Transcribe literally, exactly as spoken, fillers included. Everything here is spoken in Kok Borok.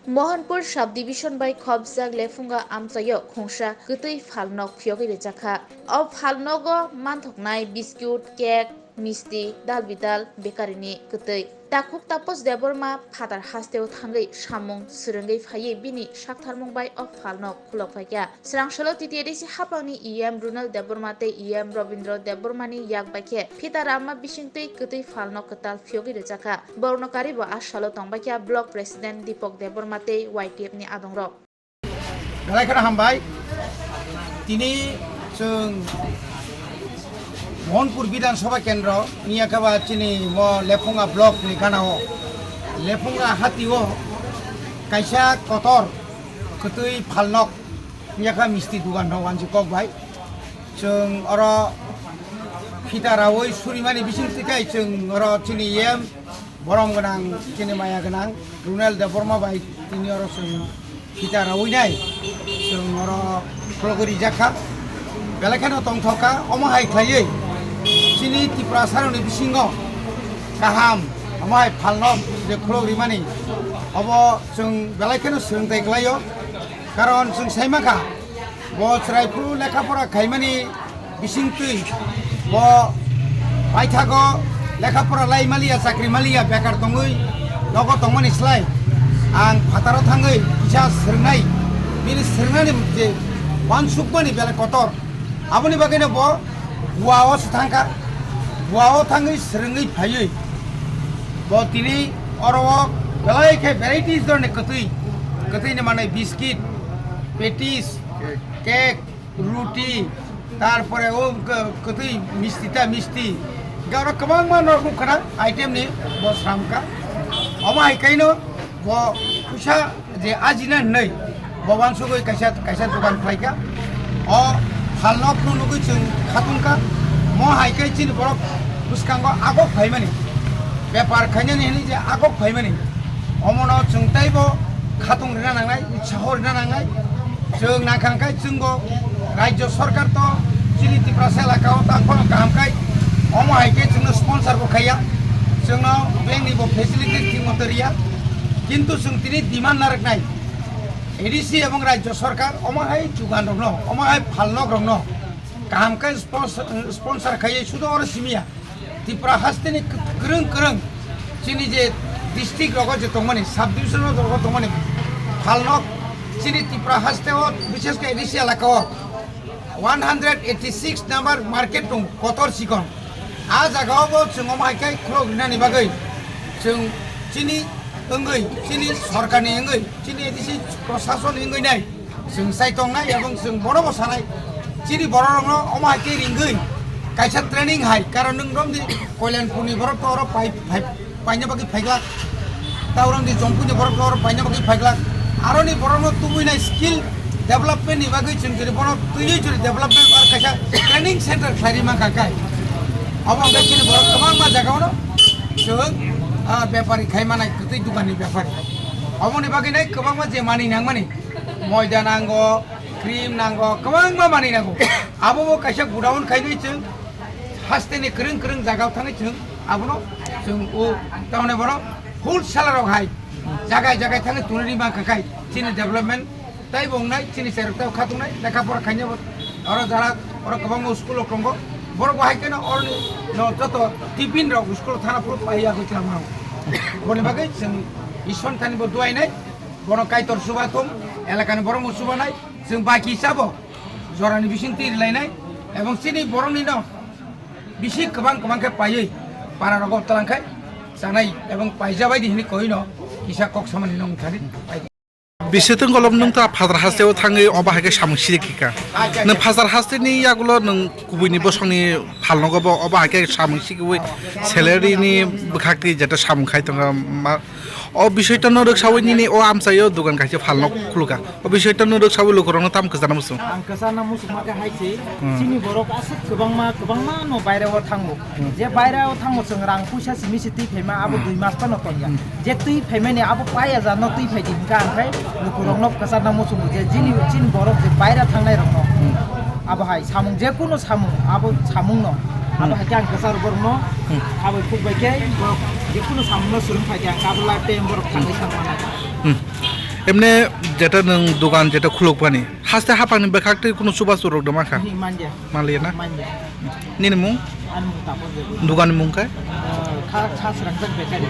Mohanpur subdivision bai khopjak Lephunga amchaio khungsa kwtwi phalnok phiyogwi rwjakha. O phalnogo manthoknai biscuit, cake, misti, dal bidal, bekarini kwtwi. Takhuk Tapos Debbarma phatar hasteo thangwi samung swrwngwi phaiwi bini saktharmung bai o phalnok khulok phaikha. Swrang salo T T A D C haphangni E M Runal Debbarma tei E M Robindra Debbarmani yak bai khe phita ramma bisingtwi kwtwi phalnok kwtal phiyogwi rwjakha. Borokno karwi bo a salo tongbaikha Block President Deepak Debbarma tei Y T F ni adongrok. Belai kheno hambai. Tini chwng Mohanpur Bidhan Sabha Kendro, wngya khe ba chini mo Lephunga Block ni gana o, Lephunga hati o kaisa kotor kwtwi phalnok wngya kha misti dugan rok wanjwi kok bai. Chwng oro phita rawi surimani bising twi khai chwng oro chini E M borom gwnang, chini maya gwnang Runel Debbarma bai tini oro chwng phita rawi nai chwng oro khulogwi rijak kha. Belai kheno tongthok kha, omo hai khlaiwi chini Tiprasarokni bisingo kaham omo hai phalnok je khulok rimani, obo chwng belai kheno swrwngthai khlaio. Karon chwng sai mankha, bo chwrai phuru lekha pora khaimani bisingtwi bo paithago lekha pora lai maliya, chakri maliya, bekar tongwi nogo tongmani slai ang phataro thangwi kisa swrwngnai, bini swrwngnani je uansukmani belai kotor. Aboni bagwino bo Goa o se thangkha, Goa o thangwi swrwngwi phaiwi bo tini oro o belai khe varieties dhoroni kwtwi, kwtwini manwi biscuit, patties, cake, ruti, tarpore o k-, kwtwi misti ta misti, hwnkhe oro kwbangma norok khwna item ni bo sramkha. Omo hai kaino bo puisa je ajina hinwi bo wansugwi kaisa, kaisa dogan khlaikha. O phalnok no nugwi chwng khatungkha. Mo hai khe chini borok bwskango agok phaimani, bepar khainani hinwi je agok phaimani, omono chwng teibo khatung rwna nangnai, utsaho rwna nangnai. Chwng nangkha khe chwngbo Rajya Sarkar to chini Tiprasa elaka o tang phano kaham khai omo hai khe chwngno sponsor bo khaiya, chwngno bank ni bo facility thik moto riya, kintu chwng tini demand narwknai A D C ebong Rajya Sarkar omo hai jugan rokno, omo hai phalnok rokno kaham khe spons-, sponsor khaiwi sudo oro simiya. Tripura hasteni kwrwng kwrwng chini je district rogo je tongmani, sub division rogo tongmani phalnok chini Tripura hasteo, bishesh khe A D C elaka o one hundred eighty six number market tongo, kotor chikon. A jagao bo chwng omo hai khe khulok rinani bagwi chwng chini wngwi, chini sorkarni wngwi, chini A D C prosason wngwi nai. Chwng sai tongnai, ebong chwng bono bo sanai. Chini borok rokno omo hai khe ringwi kaisa training hai, karon nwng romdi Koilanpurni borok to oro pai, pai, paina bagwi phaiglak. Ta romdi Jompui ni borok to oro paina bagwi phaiglak. Aroni borokno tubui nai skill development ni bagwi chwng jodi bono twiwi jodi development or kaisa training center khlai ri mankha khai. Omo hwnkhe chini borok kwbangma jagao no chwng, ah, bepari khai manai, kwtwi dukan ni bepari. Omoni bagwi nai kwbangma je manwi nangmani. Moida nango, cream nango, kwbangma manwi nango. Abobo kaisa godown khainwi chwng hasteni kwrwng kwrwng jagao thangwi chwng abono chwng o tamni bono wholesaler rok hai jagai jagai thangwi tonwi ri mankha khai chini development tei bo wngnai, chini cherok tei khatungnai, lekha pora khainai bo oro jara oro kwbangma school rok tongo. Borok bo hai kheno oroni no joto tiffin rok school o thana phuru pai ya gwi tongma. Boni bagwi chwng Ishwar thani bo duainai, bono Kaitor chuba thung, elakani borok bo chubanai, chwng baki chabo, jorani bising twi rwlainai, ebong chini borokni no bisi kwbang kwbang khe paiwi para rogo tlang khai chanai ebong paija bai di hinwi koi no kisa kok samani no wngthani. Bisitwng golom nwng ta Phatar hasteo thangwi obo hai khe samung siri kha. Nwng Phatar hasteni yagulo nwng kubuini bosongni phalnogo bo obo hai khe samung sikiwi salary ni bwkhak twi jeta samung khai tongo ma. O bisoi tono rwksawi nini o amchaio dogan kaisa phalno khulukha. O bisoi tono rwksawi lukurokno tamo kwchana muchung. Ang kwchana muchungma khe hai se, hmm, chini borok aswk kwbangma, kwbangma no baire o thango. Hmm. Je baire o thango chwng rang puisa simi se twi phaima abo, hmm, dui mas phano tongya. Hmm. Je twi phaimani abo paya ja no twi phai di hwnkha, ang khai lukurokno kwchana muchungo je chini, chini borok je baire thangnai rokno. Hmm. Abo hai samung, je kuno samung, abo samung no. Abo, hmm, hai khe ang kwcharo borokno, hmm, abo khuk bai khe borok je kuno samung no swrwng phai khe ang abo lifetime borok thangwi, hmm, sanmana. Hmm. Emne jeta nwng dugan jeta khulukmani, haste haphangni bwkhaktwi kunu chubachu rok dama kha? Hi, manja. Manliya na? Manja. Nini mung? Ani mung Tapan Debbarma. Duganni mung khe? Ah, kha, kha srangjak bekari.